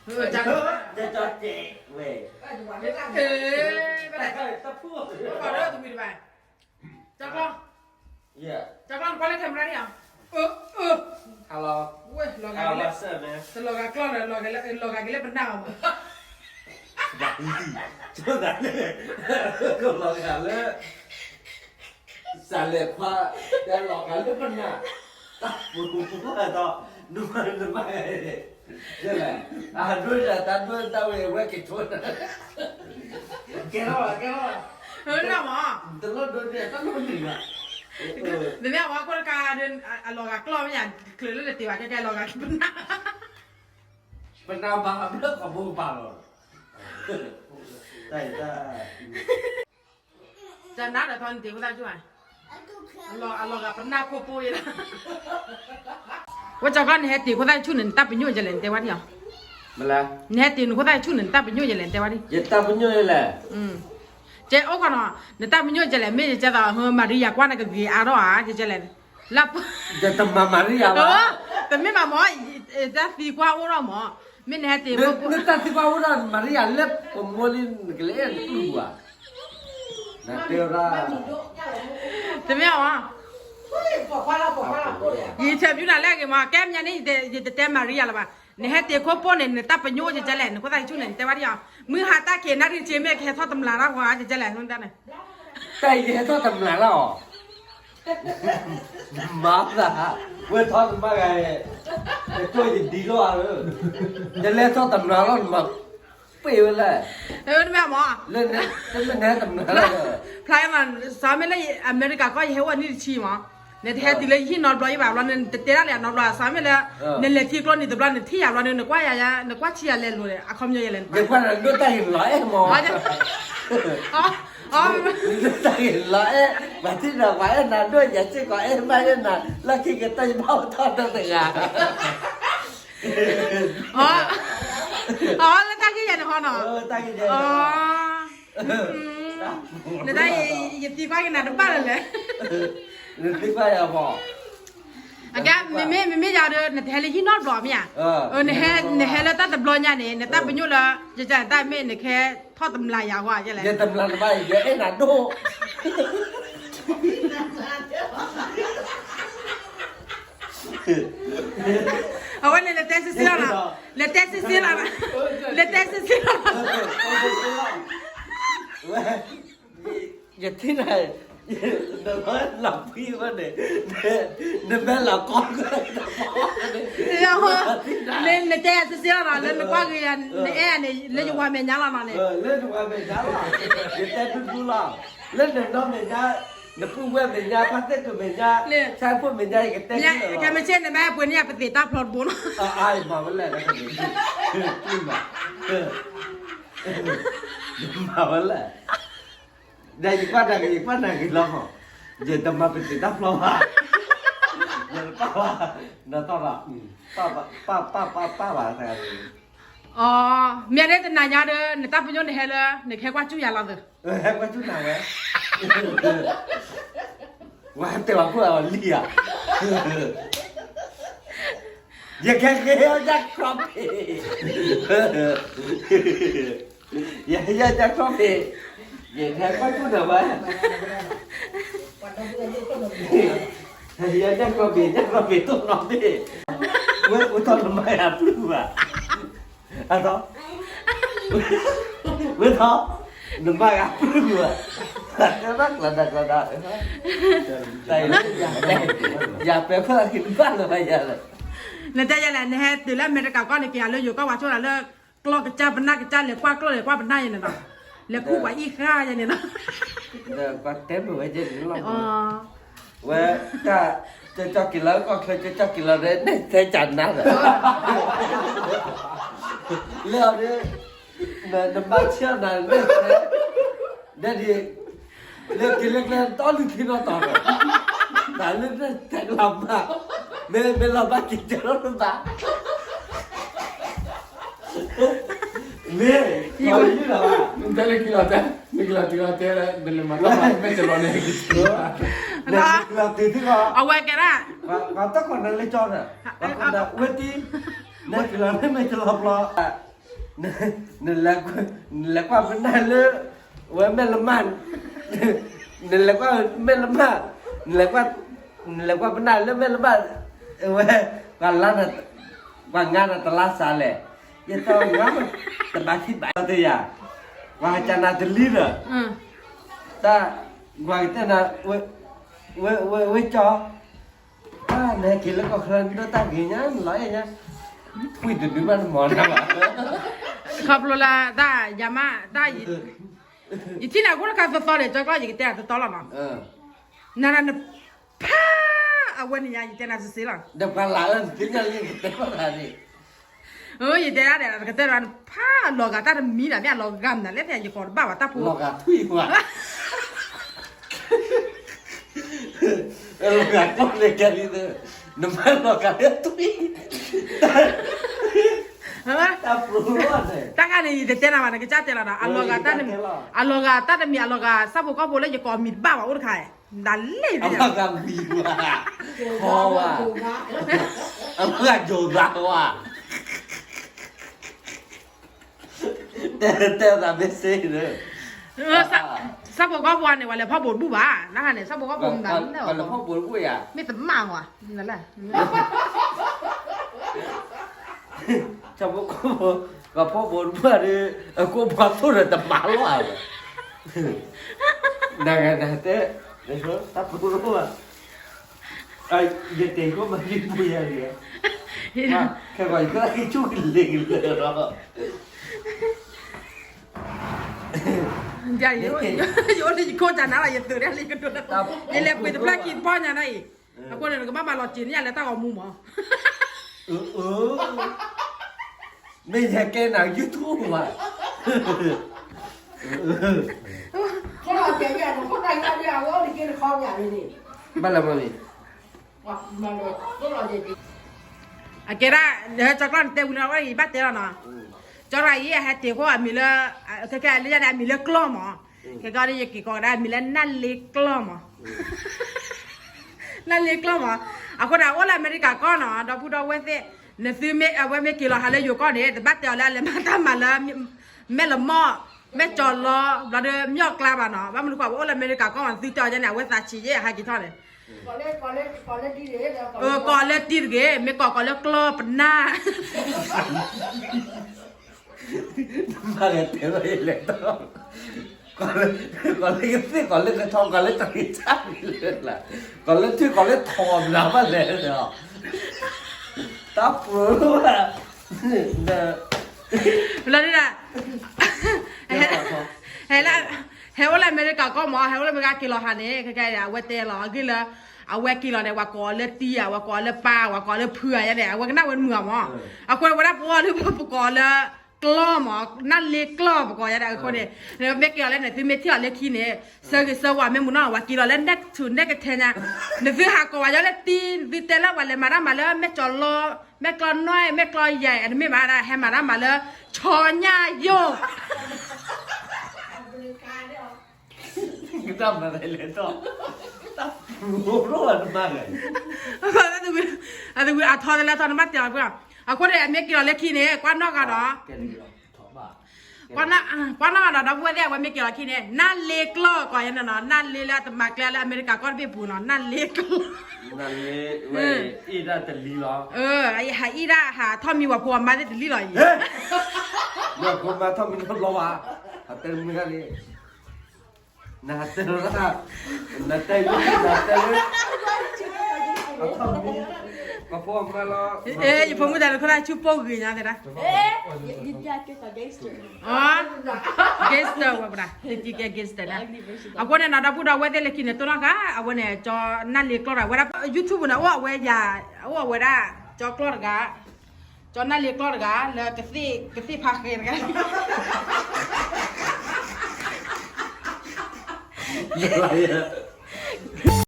ကၠီတဲဝဲ, တဖူ, တဝံၤတဘၣ်, ကၠီကျီ, ကၠီကျီ နကွၢ်လၢ camera န့ၣ်ဧါ, ဝဲ, တလီၤဂာ်ကျီလၢ လီၤဂာ်က့ၤလၢပနၢ်အီၤမး, ကၠီသးလၢ ကလီၤဂာ်လၢ စးလဲၤခွါ, တဲလီၤဂာ်လၢပနၢ်, တၢ်ပူၤပူၤပူၤဒီး, နမၤနမၤ, လဲၣ်, အဒိတၢ်တၢ်ဒိတၢ်ဝဲအဝဲက့ၤထိ, ကဲလီၤကဲလီၤ, တလီၤဒိန့ၣ်တၢ်လီၤန့ၣ်ဘၣ်, နမ့ၢ်အဝဲခိၣ်တခါဒီး အလီၤဂာ်ကျီမ့ၢ်ယါ, ချုးလၢနတ့ဘၣ်တဲတဲလီၤဂာ်လၢပနၢ် ပနၢ်ဘၣ်အဘျၢၣ်ခီဘိကပၤလီၤ, တၢ်အံၤတၢ် တနၤဒီးထီနတ့ခိၣ်သၣ်ဆူၣ်ဧါ, အလီၤဂာ်ပနၢ်ခိၣ်ပိၢ်ယဲလီၤ, ဝဲကၠီကျီ နဟဲတ့ခိၣ်သၣ်ဆူၣ်န့ၣ် နတၢ်ပညိၣ်ဒ်လဲၣ် နတဲဝဲဒၣ်အီၤ, နဟဲတ့နခိၣ်သၣ်ဆူၣ်န့ၣ် နတၢ်ပညိၣ်ဒ်လဲၣ် နတဲဝဲဒၣ်, ယတၢ်ပညိၣ်ဒ်လဲၣ်, ကဲအိၣ်ခီနီၤ, နတၢ်ပညိၣ်ဒ်လဲၣ် မ့ၢ်ယကဲသိး မၤရံယၤကွၢ်နကဂ့ၤအါထီၣ်ဧါ ယကဲလဲၣ်, လၢ ယတမၤမၤရံယၤဘၣ်, တမ့ၢ်ဘၣ်မၢ်, တၢ်သံကွၢ်အိၣ်ထီၣ်မၢ်, မ့ၢ်နဟဲတ့ခိၣ်, နတၢ်သံကွၢ်အိၣ်ထီၣ် မၤရံယၤလၢပမိၢ်လံ နကလဲၤအဲၣ်နတူၢ်ဘၣ်, နတဲဝဲဒၣ်, တမ့ၢ်အီၤ, ယ interview နၤလၢအဂ့ၤမး, ကဲမညါန့ၣ် ယတတဲမၤရံယၤလၢၤဘၣ်, နဟဲတ့ခိၣ်ပိၢ်န့ၣ် နတၢ်ပညိၣ်ကဲလဲၣ် နခိၣ်သၣ်ဆူၣ်န့ၣ် နတဲဝဲဒၣ်အီၤ, မုၢ်ဟါတၢ်ခံးနၣ်ရံၣ်ဆ့ မ့ၢ်ကဟဲထီၣ်တမျာ်တၢ်ဃီဧါ ကဲလဲၣ်, တၢ်အံၤကဟဲထီၣ်တမျာ်လီၤ, မၤသး, ဝဲထီၣ်တမျာ်ဂၤ, ကတိၢ်ယဒံလီၤဧါ, ယလဲၤထီၣ်တမျာ်လီၤ နမၤပ့ၢ်ဝဲလဲၣ်, တမ့ၢ်မၢ်, လၢနဟဲတမျာ်လီၤ, ဖျါမး, စးမ့ၢ်လၢအမဲရကၤကီၢ် ယဟဲအိၣ်နံၣ်တဆံမး, နတဟဲတုၤလၢယဟံၣ်နီတဘျီယဘၣ်ဘျီန့ၣ် နတတဲဒၣ်လၢအနီတဘျီ, စးမ့ၢ်လၢ နလဲၤထံကျိနံၤတဘျီ နထံၣ်ယၤဘျီန့ၣ် နကွၢ်ယၤ, နကွၢ်ထံယၤလဲၤလိၤန့ၣ် အခီပညီယလဲၤ, နကွၢ်နဒိၣ်တၢ်ဂ့ၤလီၤအဲၣ်မး, နဒိၣ်တၢ်ဂ့ၤလီၤအဲၣ်, မၤထံၣ်ဒီးပှၤအဲၣ်နၤဒိၣ် ယၤစ့ၢ်ကီးအဲၣ်မးအဲၣ်နၤ, လၢခံကတၢၢ်ယဘၣ်အိၣ်ထီၣ်ဒီတဂၤ အီ လၢတၢ်ဂ့ၢ်ယၤန့ၣ်ဟီနီၤ, နတၢ်အံၤ ယသံကွၢ်က့ၤနၤတဘၣ်လၢၤလဲၣ်, နသံကွၢ်ယၤမး, အကဲ မ့မ့ၢ် မ့မ့ၢ်ယၤဒီး နတဟဲလၢဟံၣ်နီတဘျီမ့ၢ်ဧါ, နဟဲလၢတၢ်တဘျီညါန့ၣ် နတၢ်ပညိၣ်လၢ ယတၢ်မ့ၢ်နကဟဲထီၣ်တမျာ်ယၤအဂီၢ်လဲၣ်, ယတမျာ်တဘၣ် ယအဲၣ်နၤဒိၣ် အဝဲန့ၣ် လဲၤတဲဆ့ဆ့လီၤနီၤ, လဲၤတဲဆ့ဆ့လီၤနီၤ, လဲၤတဲဆ့ဆ့လီၤနီၤ, ယထံၣ်နၤ, နလီၤဖှံဝဲန့ၣ်, နမဲာ်လီၤကီ, နတဲဆ့ဆ့လီၤနီၤ လၢနကွၢ်ဂ့ၤယၤ, နအဲၣ်န့ၣ် လၢယဝၤမဲာ်ညါလီၤနီၤန့ၣ်, လၢနဝၤမဲာ်ညါလီၤ, ယတဲဒူဒူလီၤ, လၢနနီၢ်မဲာ်ညါ, နပုၢ်ဝဲၢ်မဲာ်ညါ, ဖါသ့ၣ်ကုာ်မဲာ်ညါ, ဆၣ်ဖိမဲာ်ညါ ယကတဲ, ခဲမုၢ်ဆ့ၣ်န့ၣ် မ့ၢ်ပှ့ၤန့ၢ်ယၤပသ့ၣ်တၢ်ဖျီတဘိနီၤ, အအါ ယမၤဝဲလဲၣ်, မၤဝဲလဲၣ်, ဒီးယကွၢ်တၢ်ဂ့ၤ ယကွၢ်တၢ်ဂ့ၤလီၤ, ယတမၤပသ့ၣ်တၢ်ဖျီဘၣ်, ယတပၢ်ဘၣ်, နသီၣ်ဘၣ်, ပၢ်ပၢ်ပၢ်ပၢ်ဘၣ်, အီ, မ့ၢ်ဒ်တနၤညါဒီး နတၢ်ပညိၣ်နဟဲလၢ နကဟဲကွၢ်ကၠူၣ်ယၤလီၤသၢ, ဟဲကွၢ်ကၠူၣ်နၤဝဲ, ဝဲတဲဝဲခိၣ်အီၤလံဧါ, ယကဟဲက့ၤဟဲယၤခီၣ်ဖံး, ယဟဲယၤခီၣ်ဖံး, ယဟဲကွၢ်ကၠူၣ်နၤဝဲ, ယၤခီၣ်ဖံး ယၤခီၣ်ဖံးတိၢ်နီၣ်ဘ့ၣ်, ဝဲအိၣ်ထီၣ်နမၤယၤပျုၢ်ဘၣ်, အသီ, ဝဲထီၣ်, နမၤယၤပျုၢ်ဘၣ်, ကျီဒၣ်ကျီဒၣ်ကျီဒၣ်, ယၤပဲာ်ဖၢၣ်က့ၤဘၣ်လၢၤဘၣ်ယၤလီၤ, နတဲယၤလဲၣ် နဟဲတုၤလၢအမဲရကၤကီၢ်န့ၣ် က့ၤယၤလၢယိၤကီၢ်ဝါဆိၣ်လၢ ကျီကစၢ်ပနၢ်ကစၢ် လဲၤကွၢ်ကျီၢ်လဲၤကွၢ်ပနၢ်ယဲန့ၣ်လီၤ, လဲၤခူၣ်ပှၤအံၣ်ဃာ်ယဲန့ၣ်လီၤ, ပှၤတဲမုာ်ဝဲယဲန့ၣ်လီၤ, ဝဲတၢ်, ကၠီကၠီက့ၤလီၤကီၢ်ချၢ ကၠီကၠီက့ၤလီၤဒီး န့ၣ်တဲကၢ်နၤဒီး, လၢအီၤဒီး, နဘၣ်ဆၢနၤန့ၣ်တဲ, ဒ်ဒ်, လၢက့ၤလၢကျဲတီလုၢ်ထံနီၣ်တီၤဒီး, တၢ်လၢနတဲလီၤမး, မ့ၢ်မ့ၢ်လီၤဘၣ်က့ၤကၢ်လီၤတဘၣ် မ့ၢ်, နတဲလၢကလီၤတဲ, နကလီၤတဲလၢ နလဲၤမၤတၢ်မၤမဲာ်ကလီၤန့ၣ်, နကလီၤတဲာ်ထံလီၤ, အဝဲကဲဒၣ်, ပှၤတၢ်ကွၢ်နၤလၢကၠီန့ၣ်, ပှၤကွၢ်နၤဝဲတံ, နကလီၤန့ၣ်မဲာ်ကလီၤပျီ, နလဲၤကွၢ်ပနၢ်လၢ ဝဲမဲၢ်လမၢ်, နလဲၤကွၢ်မဲၢ်လမၢ်, နလဲၤကွၢ်, နလဲၤကွၢ်ပနၢ်လၢမဲၢ်လမၢ်, ဝဲ, ပှၤလါ, ပှၤငါနၤတလါစးလဲၣ်, ယသီငါမ့ၢ်တဘၣ်ခံဘၣ်တယၤ, ပှၤကနၤတလံဒီး, တၢ်, ပှၤကတဲနၤ, ဝဲ, ဝဲ, ဝဲကၠီ နဟဲက့ၤလၢကီၢ်ချၢ နဒိၣ်တၢ်ဂ့ၤညါ နလီၤအဲၣ်ညါ, ပှံၢ်တဒုဘၣ်တမီၤနၤဘၣ်, ခီဖျိလၢတၢ်ယၤမး, တၢ်, ယထံၣ်နၤအဃိတခါသီသီန့ၣ် ကၠီကျီၢ် ယကတဲနၤသီသီလီၤနီၤ, နၤနၤနဖး, အဝဲန့ၣ်ညါ ယတဲနၤစ့ၢ်လီၤ, ဒီးပှၤလၢ်လၢနသ့ၣ်ညါလံ ယကတဲဘၣ်နၤန့ၣ် အၢ ယတဲဒၣ်ဒီး နကတဲဒီးနဖးအလီၤဂာ်တၢ်တမံၤဒီး မ့ၢ်အလီၤဂာ်မနုၤလဲၣ် ယကိးတဘၣ်ဝဲတၢ်ဖိ လီၤဂာ်ထွံၣ်ဝဲ, လီၤဂာ်ကျီၢ်လၢကဲလံ, နမၤလီၤဂာ်လၢထွံၣ်, တၢ်ပျိလီၤန့ၣ် တၢ်ခါန့ၣ် ယတတဲနၤဘၣ် နကစၢ်တဲလီၤဒီး အလီၤဂာ်တၢ်တမံၤ အလီၤဂာ်တၢ်တမံၤ အလီၤဂာ်ဆၣ်ဖိကီၢ်ဖိလၢယကိးမံၤတဘၣ်ဘၣ်အိၣ်တခါ, ဒ်လဲၣ်, အလီၤဂာ်ဝံၤဝဲ, ဟီဝဲ, အလီၤဂာ်ယိၤသးဝဲ တဲ, တဲသးမ့ၢ်စ့ၢ်န့ၣ်, ဆၣ်ဖိကီၢ်ဖိန့ၣ် ဝဲလဲၤဖီၣ်ဘိးတဘူၣ်ဘၣ်, နဟါန့ၣ် ဆၣ်ဖိကီၢ်ဖိမတၤလဲၣ်, ဖီၣ်ဘိးတဘူၣ်ယၤ, မ့ၢ်တမၣ်ဝဲ, ဆၣ်ဖိကီၢ်ဖိ, ကဖီၣ်ဘိးတဘူၣ်ဒီး အကိးပှၤသိၣ်ဒီးတမၤလီၤ, နဂၤနတဲ, တၢ်ပူၤ, ယတဲခိၣ်မၤယပူၤယၤလံ, ခဲကီးယကဆူၣ်ကလ့ကလၢာ်ဒီး ယအိၣ်လၢယခိၣ်ကနၤလီၤ ယသုးဒၣ်လံကဒိၣ်, ယလဲၤပှ့ၤတဖျၢၣ်ခံတပီၢ်ညါနီၤအံၤ, အဃိန့ၣ် နကဘၣ်မၤလီၤစ့ၤန့ၢ်ယၤလၢတၢ်ဂီၤမူမး, မ့ၢ်ယဟဲကဲနၤ YouTube ဘၣ်, ဘၣ်လီၤမးန့ၣ် အကဲဒၣ် ကၠီကျီၢ်နတဲဝံၤလီၤဝဲ ယဘၣ်တဲလီၤနီၤ, ကၠီကျီၢ်အံၤ အဟဲတ့ၢ်ဃီအမံၤလၢ, ခဲကဲလၢယၤန့ၣ် အမံၤလၢကျီၢ်မး, ခဲကဲဒၣ်ယက့ၤကိးဒၣ်အမံၤလၢနၢ်လ့ကျီၢ်မး, နၢ်လ့ကျီၢ်မး, အဃိန့ၣ် အိၣ်လၢအမဲရကၤကီၢ်နီၤ ဒီပုၢ်ဒီဝဲၢ်သ့ၣ်, နသုမ့ၢ်အဝဲမ့ၢ်က့ၤလီၤဟးလၢယိၤကီၢ်န့ၣ် တဘၣ်တဲအီၤလၢအလဲၤမၤတၢ်မၤလၢ မဲၢ်လမီၢ်, မဲၢ်ကၠီၤလီၤ, ဘျီဒီး မၠီၣ်ကျါဘၣ်နီၤ, ဘၣ်မနုၤဃိ ပအိၣ်လၢအမဲရကၤကီၢ်မး သုတဲအီၤဒ်န့ၣ် အဝဲသးဆံးယဲၢ် အဟဲက့ၤထီၣ်န့ၣ် ကိးလၢတံၤတဂ့ၤ, မ့ၢ်ကိးကိးလၢကျီၢ်ပနၢ်, မၤဂၤတဲလီၤယလဲၤတီ, ကိးလၢကသ့ၣ် ကိးလၢကထီ ကိးလၢတရံးဆၣ်လၢ, ကိးလၢထွံၣ် ကိးလၢထိး မနုၤဘၣ်လဲၣ်ဒီး, တၢ်ပျိလီၤဘၣ်, ဘျီဒ်, ဟဲလၢ, ဟဲအိၣ်လၢအမဲရကၤကီၢ်မး, ဟဲအိၣ်လၢအမဲရကၤက့ၤလီၤဟးန့ၣ် ခဲကဲ အဝဲတဲလီၤအဂ့ၢ်လၢ, အဝဲက့ၤလီၤန့ၣ် ပှၤကိးအီၤလၢတံၤဧါ, ပှၤကိးအီၤလၢပၢ်, ပှၤကိးအီၤလၢဖုဧါယါန့ၣ် အဝဲကနၣ်ဝဲမုာ်အီၤမး, အဃိန့ၣ် ဝဲဒၣ်ပှၤလၢပကိးအီၤလၢကျီၢ်မး, နၢ်လ့ကျီၢ်ပကိးယါဒီးအဃိန့ၣ်, မ့ၢ်က့ၤလီၤလၢန့ၣ် သုမ့ၢ်ထံၣ်အီၤလၢခံန့ၣ်, ဆၢဂ့ၤဆၢဝါမ့ၢ်မုာ်နီၤ ပှၤက့ၤလီၤလၢနဲၣ်ထူးနဲၣ်ကထဲညါ, နသုဟးကိးဝဲယါလၢတံၤ, နသုတဲလၢပှၤလဲၤမၤတၢ်မၤလၢမဲၢ်ကၠီၤလီၤ, မဲၢ်ကျီၢ်နွဲၣ်, မဲၢ်ကျီၢ်ယဲၢ်, တမ့ၢ်ဘၣ်ဒၣ် ဟဲမၤတၢ်မၤလၢ, ဆီညၣ်ယိၣ် ကတၢ်မၤလဲၣ်လဲၣ်ဒီး, တၢ်ပျိလီၤတမၤလဲၣ်, အသဝံၤအထီတလဲထီနဘၣ်တဲလီၤ, အဃိန့ၣ် အမ့ၢ်က့ၤလီၤလၢခံန့ၣ် ကွၢ်နီၣ်ဂၤဒီး, ကွၢ်နီၣ်ဂၤဒီး ဒီပုၢ်ဝဲၢ်သ့ၣ် အဝဲမ့ၢ်က့ၤလီၤခံန့ၣ် နၢ်လ့ကျီၢ်ကိးယဲန့ၣ်နီၤ, နၢ်လ့လၢအတမၤကျဲလၢအမဲရကၤကီၢ်တဘ့ၣ်ပူၤနီၤ, နၢ်လ့ကျီၢ်, အံၤဒၣ်တလံလီၤ, ဟးအံၤဒၣ်ဟးထီၣ်မံဝဲဖိအမါသ့ၣ်တလံလီၤအံၤ, မ့ၢ်ဖိမါထီၣ်မံနီတဘျီဘၣ်, ဟးတဲမ့ၢ်ဒၣ်လံ နတဲလီၤ, နတဲလီၤ, နတဲလီၤ, ပဖိမါလီၤ, ယဖိမုၣ်တၢ်တခီနဆူပိၢ်ဂ့ၤညါသဒၣ်, gangster ဝဲပဒၣ်, တကဲ gangster ဒၣ်, အဃိန့ၣ်နီၤ ဒီပုၢ်ဒီဝဲၢ်သ့ၣ်လၢခံန့ၣ် တိၢ်နီၣ်ဃာ် အဝဲန့ၣ် ကၠီနၢ်လ့ကျီၢ်တဂၤ ဝဲဒၣ် YouTube န့ၣ် အိၣ်အဝဲယၤ, အိၣ်အဝဲဒၣ် ကၠီကျီၢ်တဂၤ ကၠီနၢ်လ့ကျီၢ်တဂၤ လၢကသ့ၣ်, ကသ့ၣ်ဖးဃဲတဂၤ, ယၤ,